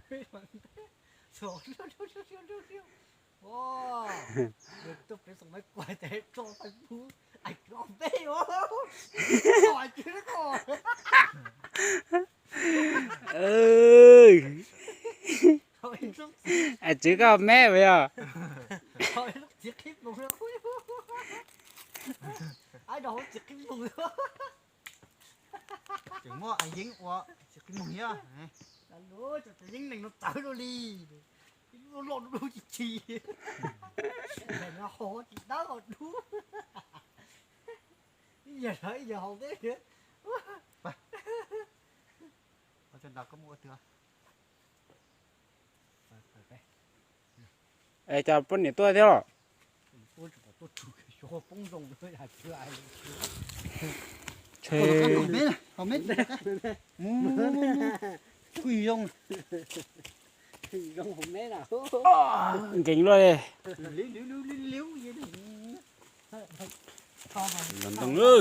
Tuaj peb xoo maiv kuas tes tso Facebook, ais kuv ob peb, ais kuv ko. Ais tswv koj me yog. Txiv qhib mus, txiv qhib mus. Tseem muaj yeeb ua txiv qhib mus thiab. Yeeb neeg no txawv dua li, loj loj dub dub tsis tsis, ho tsis dawb ho dub. Ib yam, ib yam haus teb. Es cov poj niam tuaj thiab los? Nkees luaj li. Ntoo,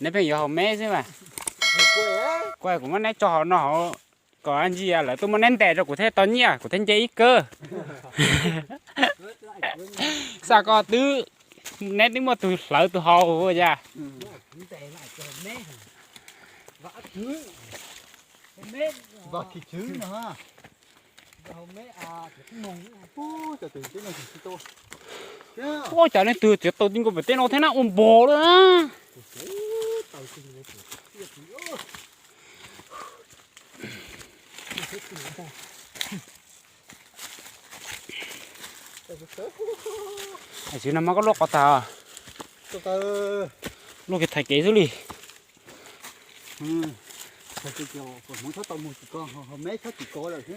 neb pheej yuav haus meb xwb mas. Kuv, kuv muab neb tso hauv no hauv, kom ntsis lawv tuaj muab neb ntes rau kuv thiaj tau nyiaj, kuv thiaj nce ib kawg. Xav koj twb, neb twb muaj tus hlawv tus haus ua cas. Ua cas leej twg txiav tau ti nkaus pem tej no thiab na, ua npog lawm na. Tam sim no mas koj luaj qhov tag, luaj kiag thaiv kev xwb li. Hmoov txhob tau mus tsis ko, haus meb txhob tsis ko lawm xwb.